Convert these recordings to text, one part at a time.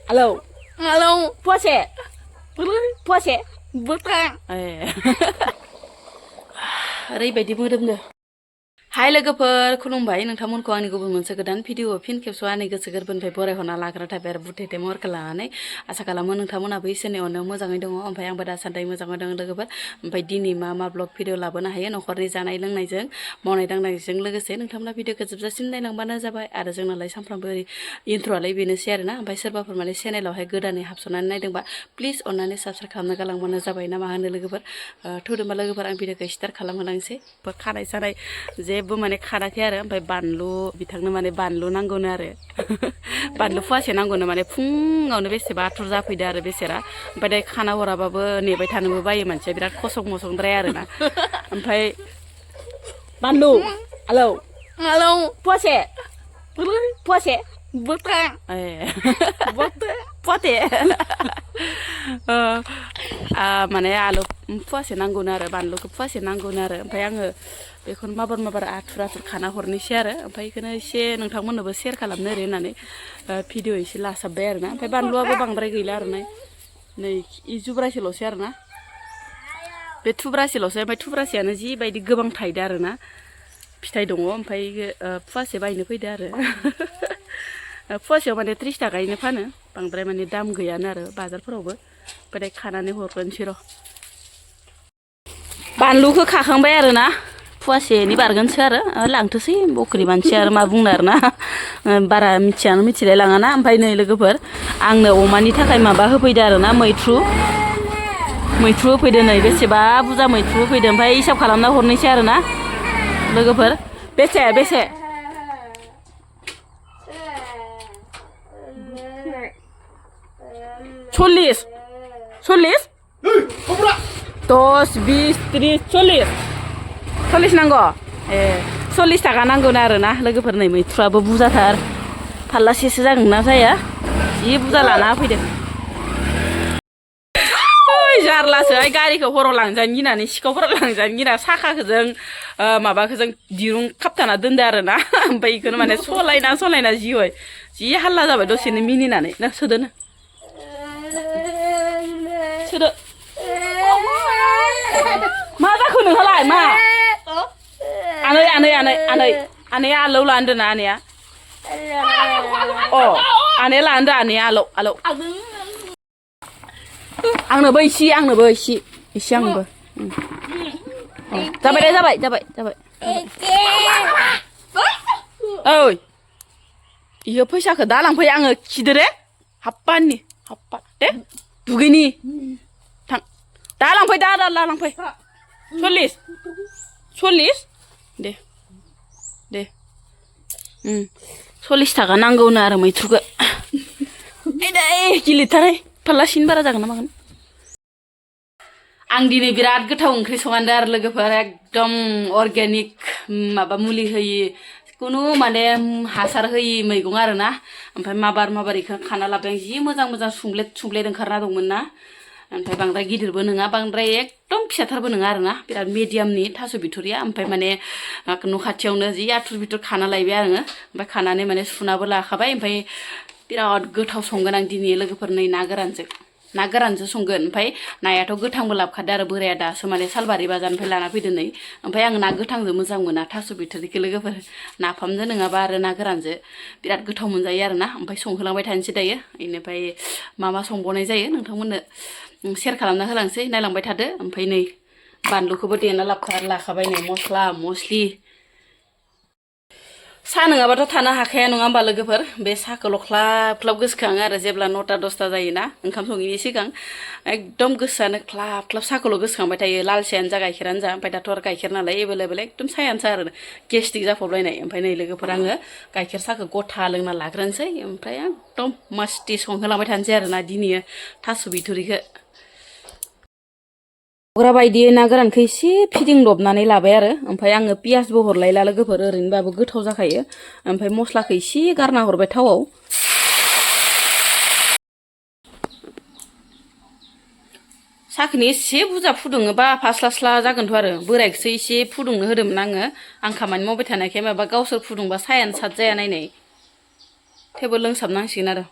Alo. Alo. Puase. Puase. Buka. ओरैबायदि मोदोमनो हाय लोगोफोर खुलुमबाय नोंथांमोनखौ आंनि गुबुन मोनसे गोदान भिडिअ फिन खेबस' आंनि गोसो गोरबोनिफ्राय बरायहरना लाग्रा थाबाय आरो बुथेथे महरखौ लानानै आसा खालामो नोंथांमोनाबो इसोरनि अननायाव मोजाङै दङ ओमफ्राय आंबो दासान्दि मोजाङै दङ लोगोफोर ओमफ्राय दिनै मा ब्लग भिडिअ लाबोनो हायो न'खरनि जानाय लोंनायजों मावनाय दांनायजों लोगोसे नोंथांमोना भिडिअखौ जोबजासिम नायलांबानो जाबाय आरो जोंनालाय सानफ्रामबो इन्ट्र'आलाय बेनोसै आरोना ओमफ्राय सोरबाफोर माने चेनेलावहाय गोदानै हाबस'नानै नायदोंबा प्लिज अननानै साबस्क्राइब खालामना गालांबानो जाबाय ना मा होनो लोगोफोर थौदोंबा लोगोफोर आं भिडिअखौ स्टार्ट खालामहोलांसै खानाय सानाय जेबो माने खानाखै आरो ओमफ्राय बानलु बिथांनो माने बानलु नांगौनो आरो बानलु फुवासे नांगौनो माने फुङावनो बेसेबा आथुर जाफैदो आरो बेसेरा ओमफ्राय दायो खाना हराबाबो नेबाय थानोबो बायो मानसिया बिराद खसं मसंद्राय आरोना ओमफ्राय बानलु हेलौ हेलौ फुवासे फुवासे बुरका फुवाथे माने आलु फुवासे नांगौनो आरो बानलुखौ फुवासे नांगौनो आरो ओमफ्राय आङो बेखौनो माबार आथुर खाना हरनोसै आरो ओमफ्राय बेखौनो एसे नोंथांमोननोबो शेयार खालामनो ओरै होननानै भिडिअ एसे लासाबबाय आरोना ओमफ्राय बानलुआबो बांद्राय गैला आरो नै जुब्रासेल'सै आरोना बे थुब्रासेल'सै ओमफ्राय थुब्रासेयानो जिबायदि गोबां थायदो आरोना फिथाइ दङ ओमफ्राय फुवासे बायनो फैदो आरो फुवासेयाव माने 30 थाखायैनो फानो बांद्राय माने दाम गैयानो आरो बाजारफोरावबो ओमफ्राय खानानै हरगोनसै र' बानलुखौ खाखांबाय आरोना फुवासेनि बारगोनसो आरो लांथोसै बख्रि मानसि आरो मा बुंनो आरोना बारा मिथिलाय लाङाना ओमफ्राय नै लोगोफोर आंनो अमानि थाखाय माबा होफैदो आरोना मैथ्रु होफैदो नै बेसेबा बुरजा मैथ्रु होफैदो ओमफ्राय हिसाब खालामना हरनोसै आरोना लोगोफोर बेसे 40 10 20 30 40 नांगौ 40 थाखा नांगौनो आरोना लोगोफोर नै मैथ्रुआबो बुरजाथार फाल्लासेसो जागोन ना जाया जि बुरजा लाना फैदो जारलासो गारिखौ हराव लांजानो गिनानै सिखावफोराव लांजानो गिना साखाखोजों माबाखोजों दिरुं खाबथाना दोनदो आरोना ओमफ्राय बेखौनो माने सलायना जि हाल्ला जाबाय दसेनो मिनिनानै ना सोदो मा जाखो नोंहालाय मा आनैया आलौ लानदो ना आनैया आनैया लानदो आनैया आलौ आंनोबो इसे आंनोबो जाबाय दे जाबाय ओइ इयो फैसाखौ दा लांफै आङो खिदो दे हाप्पा दे दुगैनि थां दा लांफै दा लांफै 40 दे 40 थाखा नांगौनो आरो मैथ्रुखौ गिलिरथारै फाल्लासेनि बारा जागोन ना मागोन आं दिनै बिराद गोथाव ओंख्रि संहांदों आरो लोगोफोर एकदम अर्गेनिक माबा मुलि होयि खुनु माने हासार होयि मैगं आरोना ओमफ्राय माबार इखौ खाना लाबोदों जि मोजां सुंब्लेद ओंखारना दंमोन ना ओमफ्राय बांद्राय गिदिरबो नङा बांद्राय एकदम फिसाथारबो नङा आरोना बिराद मिडियामनि थास' बिथुरिया ओमफ्राय माने न' खाथियावनो जि आथुर बिथुर खाना लायबाय आङो ओमफ्य खानानै माने सुनाबो लाखाबाय ओमफ्राय बिराद गोथाव संगोन आं दिनै लोगोफोर नै ना गोरानजों संगोन ओमफ्राय नायाथ' गोथांबो लाबखादो आरो बोराया दासो माने सालबारि बाजारनिफ्राय लाना फैदो नै ओमफ्राय आं ना गोथांजों मोजां मोना थास' बिथुरिखौ लोगोफोर नाफामजों नङाबा आरो ना गोरानजों बिराद गोथाव मोनजायो आरोना ओमफ्राय संहोलांबाय थानोसै दायो बेनिफ्राय मा संबावनाय जायो नोंथांमोननो शेयार खालामना होलांसै नायलांबाय थादो ओमफ्राय नै बानलुखौबो देना लाखाबाय नै मस्ला साहा नङाबाथ' थानो हाखाया नङा होमबा लोगोफोर बे साहाखौल' ख्लाब गोसोखाङो आरो जेब्ला 9टा 10टा जायोना ओंखाम सङैनि सिगां एकदम गोसोआनो ख्लाब साहाखौल' गोसोखांबाय थायो लाल साहायानो जा गाइखेरानो जा ओमफ्राय दाथ' आरो गाइखेर नालाय एभेलेबेल एकदम साहायानोसै आरो गेस्टिक जाफबलायनाय ओमफ्राय नै लोगोफोर आङो गाइखेर साहाखौ गथा लोंना लाग्रोनोसै ओमफ्राय एकदम मस्ति संहोलांबाय थानोसै आरोना दिनै थास' बिथुरिखौ ग्रा बायदि ना गोरानखौ एसे फिदिंदबनानै लाबाय आरो ओमफ्राय आङो पियासबो हरलायला लोगोफोर ओरैनोबाबो गोथाव जाखायो ओमफ्राय मस्लाखौ एसे गारना हरबाय थावआव साखिनि एसे बुरजा फुदुङोबा फास्ला जागोनथ' आरो बोरायखौसो एसे फुदुंनो होदोंमोन आं खामानि मावबाय थानायखाय माबा गावसोर फुदुंबा साहायानो साद जाया नायनाय थेवबो लोंसाबनांसिगोन आरो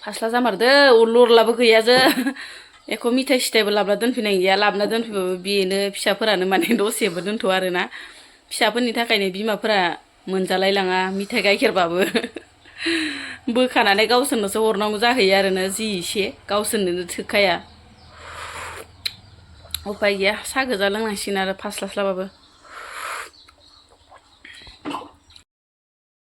फास्ला जामारदो उरलाबो गैयाजो एख' मिथाइ सिथाइबो लाबना दोनफैनाय गैया लाबना दोनफैबाबो बेनो फिसाफोरानो माने दसेबो दोनथ' आरोना फिसाफोरनि थाखायनो बिमाफोरा मोनजालायलाङा मिथाइ गाइखेरबाबो बोखानानै गावसोरनोसो हरनांगौ जाहैयो आरोना जि एसे गावसोरनोनो थोखाया उपाय गैया साहा गोजा लोंनांसिगोन आरो फास्लास्लाबाबो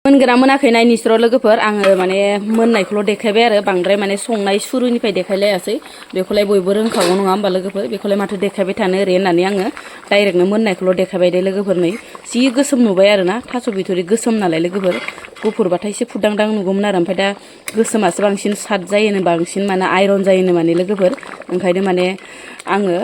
मोनगोना मोनाखै नायनिस्र' लोगोफोर आङो माने मोननायखौल' देखायबाय आरो बांद्राय माने संनाय सुरुनिफ्राय देखायलायासै बेखौलाय बयबो रोंखागौ नङा होमबा लोगोफोर बेखौलाय माथो देखायबाय थानो ओरै होननानै आङो डाइरेक्टनो मोननायखौल' देखायबाय दे लोगोफोर नै जि गोसोम नुबाय आरोना थास' बिथुरि गोसोम नालाय लोगोफोर गुफुरबाथाय एसे फुरदांदां नुगौमोन आरो ओमफ्राय दा गोसोमासो बांसिन साद जायोनो बांसिन माने आइरन जायोनो माने लोगोफोर ओंखायनो माने आङो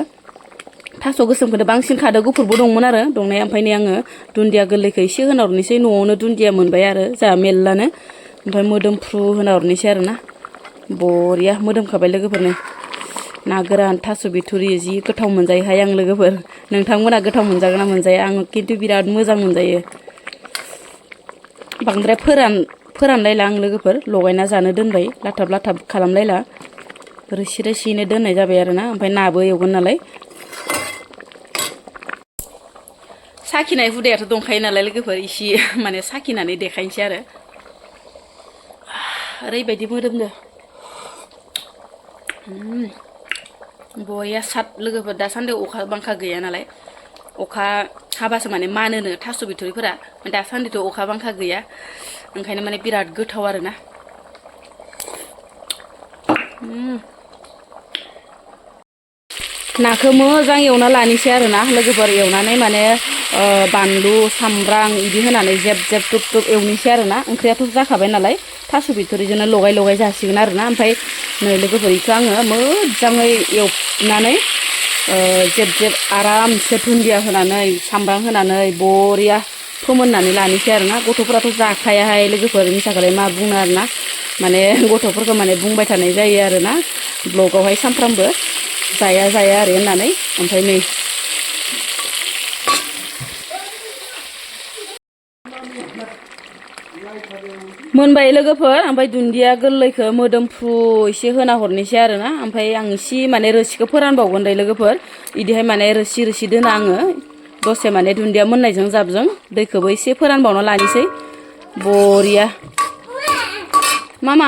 थास' गोसोमखौनो बांसिन खादो गुफुरबो दंमोन आरो दंनाया ओमफ्राय नै आङो दुन्दिया गोरलैखौ एसे होना हरनोसै न'आवनो दुन्दिया मोनबाय आरो जोंहा मेल्लानो ओमफ्राय मोदोमफ्रु होना हरनोसै आरोना बरिया मोदोमखाबाय लोगोफोरनो ना गोरान थास' बिथुरि जि गोथाव मोनजायोहाय आं लोगोफोर नोंथांमोना गोथाव मोनजागोन ना मोनजाया आं खिन्थु बिराद मोजां मोनजायो बांद्राय फोरानलायला आं लोगोफोर लगायना जानो दोनबाय लाथाब लाथाब खालामलायला रोसि रोसियैनो दोननाय जाबाय आरोना ओमफ्राय नाबो एवगोन नालाय साखिनाय हुदायाथ' दंखायो नालाय लोगोफोर इसे माने साखिनानै देखायनोसै आरो ओरैबायदि मोदोमनो बया साद लोगोफोर दासान्दि अखा बांखा गैया नालाय अखा हाबासो माने मानोनो थास' बिथुरिफोरा दासान्दिथ' अखा बांखा गैया ओंखायनो माने बिराद गोथाव आरोना नाखौ मोजां एवना लानोसै आरोना लोगोफोर एवनानै माने बानलु सामब्राम बिदि होनानै जेब जेब दुब दुब एवनोसै आरोना ओंख्रियाथ' जाखाबाय नालाय थास' बिथुरिजोंनो लगाय लगाय जासिगोन आरोना ओमफ्राय नै लोगोफोर बेखौ आङो मोजाङै एवनानै जेब जेब आरामसे दुन्दिया होनानै सामब्राम होनानै बरिया फोमोननानै लानोसै आरोना गथ'फोराथ' जाखायाहाय लोगोफोर मिसाखौलाय मा बुंनो आरोना माने गथ'फोरखौ माने बुंबाय थानाय जायो आरोना ब्लगावहाय सानफ्रामबो जाया जाया आरो होननानै ओमफ्राय नै मोनबाय लोगोफोर ओमफ्राय दुन्दिया गोरलैखौ मोदोमफ्रु एसे होना हरनोसै आरोना ओमफ्राय आं एसे माने रोसिखौ फोरानबावगोन दे लोगोफोर बिदिहाय माने रोसि रोसि दोना आङो दसे माने दुन्दिया मोननायजों जाबजों दैखौबो एसे फोरानबावना लानोसै बरिया मा